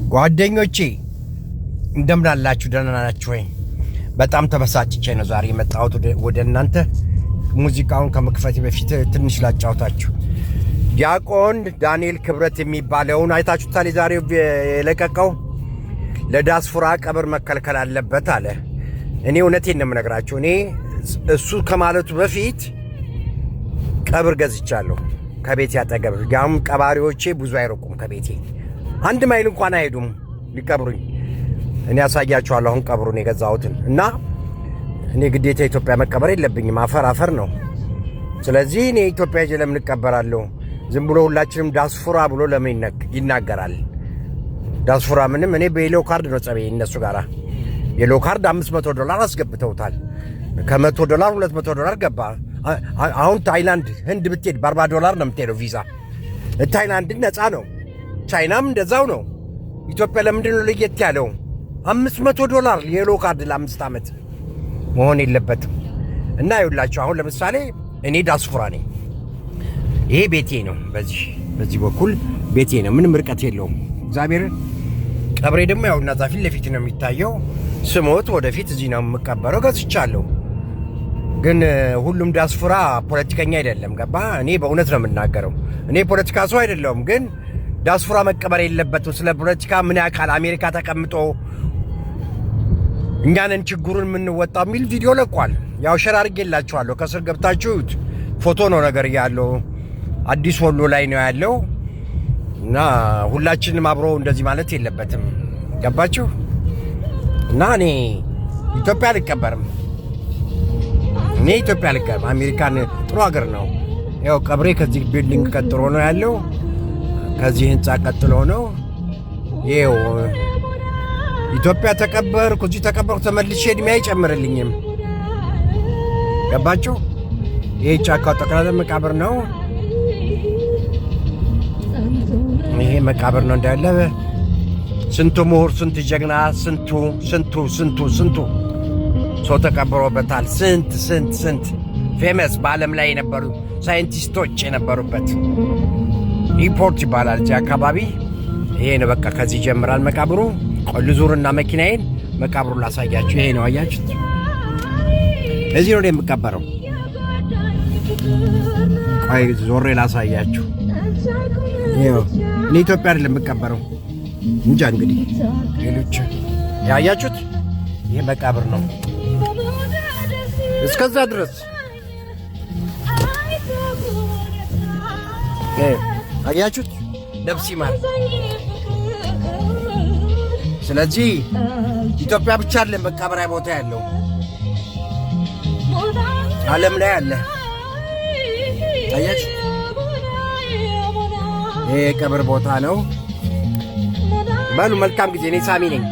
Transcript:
ጓደኞቼ እንደምን አላችሁ? ደህና ናችሁ ወይ? በጣም ተበሳጭቼ ነው ዛሬ የመጣሁት ወደ እናንተ። ሙዚቃውን ከመክፈቴ በፊት ትንሽ ላጫውታችሁ። ዲያቆን ዳንኤል ክብረት የሚባለውን አይታችሁታል? የዛሬው የለቀቀው ለዲያስፖራ ቀብር መከልከል አለበት አለ። እኔ እውነቴን ነው የምነግራችሁ። እኔ እሱ ከማለቱ በፊት ቀብር ገዝቻለሁ ከቤቴ አጠገብ። ያም ቀባሪዎቼ ብዙ አይርቁም ከቤቴ፣ 1 ማይል እንኳን አይሄዱም ሊቀብሩኝ። እኔ ያሳያችኋለሁ አሁን ቀብሩን የገዛሁትን። እና እኔ ግዴታ ኢትዮጵያ መቀበር የለብኝም። አፈር አፈር ነው። ስለዚህ እኔ ኢትዮጵያ ሄጄ ለምን እቀበራለሁ? ዝም ብሎ ሁላችንም ዳስፉራ ብሎ ለምን ይናገራል? ዳስፉራ ምንም፣ እኔ በ yellow card ነው ጸቤ እነሱ ጋራ። Yellow card $500 አስገብተውታል። ከ100 ዶላር $200 ገባ። አሁን ታይላንድ፣ ህንድ ብትሄድ በ40 ዶላር ነው የምትሄደው ቪዛ። ታይላንድን ነፃ ነው። ቻይናም እንደዛው ነው። ኢትዮጵያ ለምንድን ነው ለየት ያለው? $500 yellow card ለ5 ዓመት መሆን የለበትም። እና ይኸውላችሁ፣ አሁን ለምሳሌ እኔ ዳስፉራ ነኝ። ይሄ ቤቴ ነው። በዚህ በኩል ቤቴ ነው። ምንም ርቀት የለውም። እግዚአብሔር ቀብሬ ደግሞ ያው እና ፊት ለፊት ነው የሚታየው። ስሞት ወደፊት እዚህ ነው የምቀበረው። ገዝቻለሁ። ግን ሁሉም ዲያስፖራ ፖለቲከኛ አይደለም። ገባ? እኔ በእውነት ነው የምናገረው። እኔ ፖለቲካ ሰው አይደለሁም። ግን ዲያስፖራ መቀበር የለበትም። ስለ ፖለቲካ ምን ያውቃል? አሜሪካ ተቀምጦ እኛንን ችግሩን የምንወጣው የሚል ቪዲዮ ለቋል። ያው share አድርጌላችኋለሁ። ከስር ገብታችሁት ፎቶ ነው ነገር ያለው፣ አዲስ ወሎ ላይ ነው ያለው እና ሁላችንም አብሮ እንደዚህ ማለት የለበትም። ገባችሁ? እና እኔ ኢትዮጵያ አልቀበርም። እኔ ኢትዮጵያ አልቀበርም። አሜሪካን ጥሩ ሀገር ነው። ያው ቀብሬ ከዚህ building ቀጥሎ ነው ያለው። ከዚህ ህንፃ ቀጥሎ ነው። ይኸው ኢትዮጵያ ተቀበርኩ፣ እዚህ ተቀበርኩ፣ ተመልሼ እድሜ አይጨምርልኝም። ገባችሁ? ይሄ ጫካው ጠቅላላ መቃብር ነው። ይሄ መቃብር ነው እንዳለ። ስንቱ ምሁር፣ ስንቱ ጀግና፣ ስንቱ ስንቱ ስንቱ ስንቱ ሰው ተቀብሮበታል። ስንት ስንት ስንት famous በዓለም ላይ የነበሩ ሳይንቲስቶች የነበሩበት ኒውፖርት ይባላል እዚህ አካባቢ። ይሄ ነው በቃ፣ ከዚህ ይጀምራል መቃብሩ። ቆይ ልዙርና መኪናዬን መቃብሩን ላሳያችሁ። ይሄ ነው፣ አያችሁት? እዚህ ነው የምቀበረው። ቆይ ዞሬ ላሳያችሁ። ይኸው እኔ ኢትዮጵያ አይደለም የምቀበረው። እንጃ እንግዲህ ሌሎች ያያችሁት። ይሄ መቃብር ነው። እስከዛ ድረስ አያችሁት። ነፍስ ይማር። ስለዚህ ኢትዮጵያ ብቻ አይደለም መቃብሪያ ቦታ ያለው፣ ዓለም ላይ አለ። አያችሁ፣ ይሄ የቀብር ቦታ ነው። በሉ መልካም ጊዜ። እኔ ሳሚ ነኝ።